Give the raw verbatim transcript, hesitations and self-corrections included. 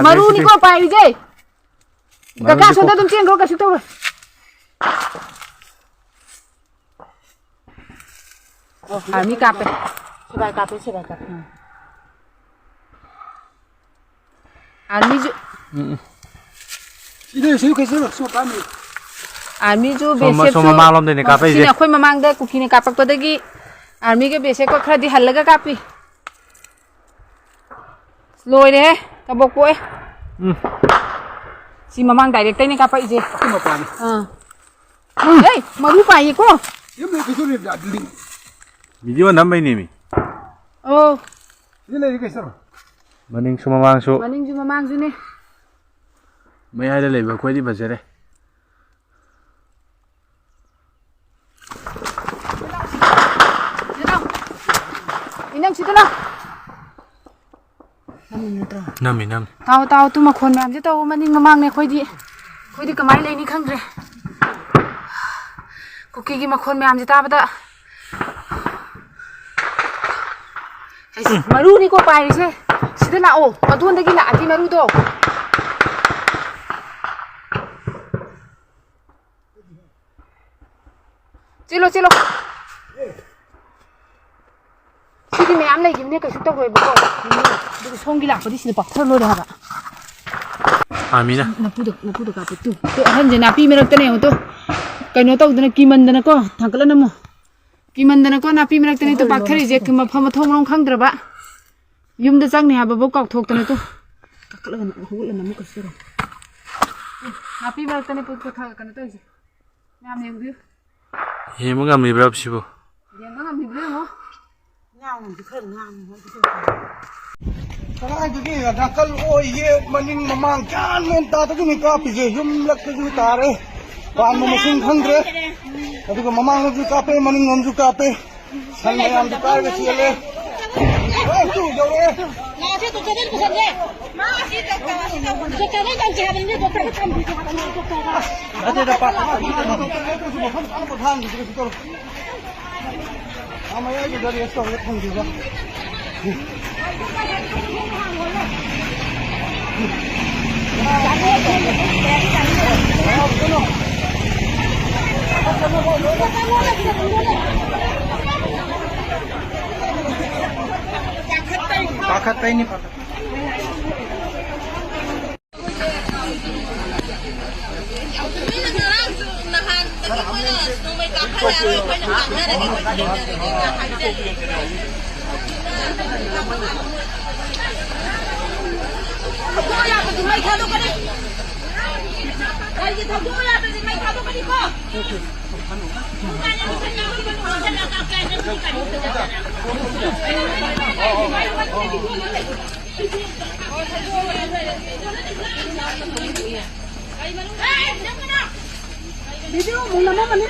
ꯃꯔꯨꯅꯤꯀꯣ ꯄꯥꯏꯔꯤꯁꯦ꯫ ꯀꯀꯥ, ꯁꯣꯝꯗ ꯑꯗꯨꯝ ꯆꯦꯟꯈ꯭ꯔꯣ, ꯀꯩꯁꯨ ꯇꯧꯔꯣꯏ꯫ ꯑꯥꯔꯃꯤ ꯀꯥꯞꯄꯦ꯫ ꯁꯤꯕꯥꯏ ꯀꯥꯞꯄꯦ, ꯁꯤꯕꯥꯏ ꯀꯥꯞꯄꯦ꯫ ꯑꯥꯔꯃꯤꯁꯨ ꯎꯝ, ꯎꯝ꯫ ꯁꯤꯗ ꯁꯤ ꯀꯩꯁꯨ ꯁꯣ ꯄꯥꯝꯃꯤ꯫ ꯑꯥꯔꯃꯤꯁꯨ ꯁꯣꯝ, ꯁꯣꯝ ꯕꯤ ꯑꯦꯁ ꯑꯦꯐꯁꯨ ꯃꯃꯥꯡꯂꯣꯝꯗꯩꯅꯦ ꯀꯥꯞꯄꯛꯏꯁꯦ꯫ ꯁꯤꯅ ꯑꯩꯈꯣꯏ ꯃꯃꯥꯡꯗ ꯀꯨꯀꯤꯅ ꯀꯥꯞꯄꯛꯄꯗꯒꯤ ꯑꯥꯔꯃꯤꯒ ꯕꯤ ꯑꯦꯁ ꯑꯦꯐꯀ ꯈꯔꯗꯤ ꯍꯜꯂꯒ ꯀꯥꯞꯄꯤ꯫ ꯂꯣꯏꯔꯦꯍꯦ, ꯀꯕꯣꯛ ꯄꯣꯛꯑꯦ꯫ ꯎꯝ꯫ ꯁꯤ ꯃꯃꯥꯡ ꯗꯥꯏꯔꯦꯛꯇꯩꯅꯦ ꯀꯥꯞꯄꯛꯏꯁꯦ꯫ ꯁꯤ ꯃꯄꯥꯅꯤ꯫ ꯑꯥ꯫ ꯍꯦ, ꯃꯔꯨ ꯄꯥꯏꯌꯦꯀꯣ꯫ ꯌꯨꯝꯗ ꯀꯩꯁꯨ ꯂꯩꯕ ꯌꯥꯗꯦ꯫ ꯚꯤꯗꯤꯑꯣ ꯅꯝꯕꯩꯅꯦꯃꯤ꯫ ꯑꯣ꯫ ꯁꯤꯗ ꯂꯩꯔꯤ ꯀꯩꯁꯨ꯫ ꯃꯅꯤꯡꯁꯨ ꯃꯃꯥꯡꯁꯨ꯫ ꯃꯅꯤꯡꯁꯨ ꯃꯃꯥꯡꯁꯨꯅꯦ꯫ ꯃꯌꯥꯏꯗ ꯂꯩꯕ ꯑꯩꯈꯣꯏꯗꯤ ꯐꯖꯔꯦ꯫ ꯏꯅꯝ, ꯁꯤꯗ ꯂꯥꯎ꯫ ꯅꯝꯃꯤ ꯅꯠꯇ꯭ꯔꯣ? ꯇꯥꯎ, ꯇꯥꯎ, ꯇꯨ ꯃꯈꯣꯟ ꯃꯌꯥꯝꯁꯦ ꯇꯧ, ꯃꯅꯤꯡ ꯃꯃꯥꯡꯅꯦ ꯑꯩꯈꯣꯏꯗꯤ꯫ ꯑꯩꯈꯣꯏꯗꯤ ꯀꯃꯥꯏꯅ ꯂꯩꯅꯤ ꯈꯪꯗ꯭ꯔꯦ꯫ ꯀꯨꯀꯤꯒꯤ ꯃꯈꯣꯟ ꯃꯌꯥꯝꯁꯦ ꯇꯥꯕꯗ꯫ ꯑꯩꯁ, ꯃꯔꯨꯅꯤꯀꯣ ꯄꯥꯏꯔꯤꯁꯦ꯫ ꯁꯤꯗ ꯂꯥꯛꯑꯣ, ꯑꯗꯣꯝꯗꯒꯤ ꯂꯥꯛꯑꯗꯤ ꯃꯔꯨꯗꯣ꯫ ꯆꯦꯜꯂꯣ, ꯆꯦꯜꯂꯣ꯫ ꯁꯤꯗꯤ ꯃꯌꯥꯝ ꯂꯩꯈꯤꯕꯅꯦ, ꯀꯩꯁꯨ ꯇꯧꯔꯣꯏꯕꯀꯣ꯫ ꯑꯗꯨꯒ ꯁꯣꯝꯒꯤ ꯂꯥꯛꯄꯗꯤ ꯁꯤꯗ ꯄꯥꯛꯊꯔ ꯂꯣꯏꯔꯦ ꯍꯥꯏꯕ꯫ ꯑꯥꯔꯃꯤꯅ꯫ ꯅꯄꯨꯗ, ꯅꯄꯨꯗ ꯀꯥꯞꯄꯨ꯫ ꯇꯨ, ꯇꯨ, ꯑꯍꯟꯁꯦ ꯅꯥꯄꯤ ꯃꯔꯛꯇꯅꯦ ꯌꯦꯡꯉꯨ ꯇꯨ꯫ ꯀꯩꯅꯣ ꯇꯧꯗꯅ, ꯀꯤꯃꯟꯗꯅꯀꯣ, ꯊꯥꯡꯀꯠꯂ ꯅꯝꯃꯣ꯫ ꯀꯤꯃꯟꯗꯅꯀꯣ, ꯅꯥꯄꯤ ꯃꯔꯛꯇꯅꯦ ꯇꯨ ꯄꯥꯛꯊꯔꯤꯁꯦ, ꯃꯐꯝ ꯃꯊꯣꯡ ꯃꯔꯝ ꯈꯪꯗ꯭ꯔꯕ꯫ ꯌꯨꯝꯗ ꯆꯪꯅꯤ ꯍꯥꯏꯕꯐꯥꯎ ꯀꯥꯎꯊꯣꯛꯇꯅ ꯇꯨ꯫ ꯀꯥꯈꯠꯂꯒ ꯅꯝꯃꯨ, ꯍꯧꯒꯠꯂ ꯅꯝꯃꯨ ꯀꯩꯁꯨ ꯇꯧꯔꯣꯏ꯫ ꯅꯥꯄꯤ ꯃꯔꯛꯇꯅꯦ ꯄꯨ-, ꯄꯨꯊ-, ꯀꯩꯅꯣ ꯇꯧꯔꯤꯁꯦ꯫ ꯃꯌꯥꯝ ꯌꯦꯡꯕꯤꯌꯨ꯫ ꯌꯦꯡꯕ ꯉꯝꯃꯤꯕ꯭ꯔꯥ ꯁꯤꯕꯨ? ꯌꯦꯡꯕ ꯉꯝꯃꯤꯕ꯭ꯔꯥ ꯌꯦꯡꯉꯣ꯫ ꯉꯥꯡꯉꯨ, ꯈꯔ ꯉꯥꯡꯉꯨ꯫ ꯀꯗꯥꯏꯗꯒꯤ ꯅꯥꯀꯜ ꯑꯣꯏꯌꯦ, ꯃꯅꯤꯡ ꯃꯃꯥꯡ ꯒ꯭ꯌꯥꯟ ꯃꯦꯟ ꯇꯥꯗꯒꯤꯅꯤ ꯀꯥꯞꯄꯤꯁꯦ꯫ ꯌꯨꯝꯂꯛꯇꯁꯨ ꯇꯥꯔꯦ, ꯄꯥꯟꯕ ꯃꯁꯤꯡ ꯈꯪꯗ꯭ꯔꯦ꯫ ꯑꯗꯨꯒ ꯃꯃꯥꯡꯂꯣꯝꯁꯨ ꯀꯥꯞꯄꯦ, ꯃꯅꯤꯡꯂꯣꯝꯁꯨ ꯀꯥꯞꯄꯦ꯫ ꯁꯟ ꯃꯌꯥꯝꯗꯨ ꯀꯥꯏꯔꯒ ꯆꯦꯜꯂꯦ꯫ ꯑꯦ, ꯇꯨ ꯌꯧꯔꯛꯑꯦ꯫ ꯂꯥꯛꯑꯁꯦ, ꯗꯣꯛꯇꯔꯗ ꯄꯨꯁꯟꯁꯦ꯫ ꯗꯣꯛꯇꯔꯗ ꯇꯧꯁꯦ ꯍꯥꯏꯕꯅꯤꯅꯦ, ꯗꯣꯛꯇꯔꯗ ꯊꯝꯕꯤꯁꯦ ꯍꯥꯏꯕꯅꯤꯅꯦ, ꯗꯣꯛꯇꯔꯗ꯫ ꯅꯠꯇꯦꯗ, ꯄꯥ-, ꯃꯐꯝ ꯆꯥꯅ ꯄꯣꯊꯥꯍꯟꯈꯤꯁꯤ, ꯀꯩꯁꯨ ꯇꯧꯔꯣꯏ꯫ ꯑꯥ, ꯃꯌꯥꯏꯗꯨꯗ rest ꯇꯧꯔꯒ ꯊꯝꯈꯤꯕ꯫ ꯄꯥꯈꯠꯄꯩꯅꯤ, ꯄꯥꯈꯠꯄ꯫ ꯃꯤꯅ ꯉꯔꯥꯡꯁꯨ ꯅꯍꯥꯟꯗꯒꯤ ꯃꯣꯏꯅ ꯅꯣꯡꯃꯩ ꯀꯥꯞꯊꯔꯛꯑꯔꯣꯏ, ꯑꯩꯈꯣꯏꯅ ꯉꯥꯡꯅꯔꯒꯦ, ꯈꯣꯠꯅꯔꯒꯦꯅ ꯍꯥꯏꯖꯔꯤ꯫ ꯊꯧꯗꯣꯛ ꯌꯥꯗ꯭ꯔꯗꯤ ꯃꯩ ꯊꯥꯗꯣꯛꯀꯅꯤ꯫ ꯒꯥꯔꯤꯁꯦ ꯊꯧꯗꯣꯛ ꯌꯥꯗ꯭ꯔꯗꯤ ꯃꯩ ꯊꯥꯗꯣꯛꯀꯅꯤꯀꯣ꯫ ꯚꯤꯗꯤꯑꯣ ꯑꯃꯨꯛ ꯅꯝꯃꯝꯃꯅꯤ꯫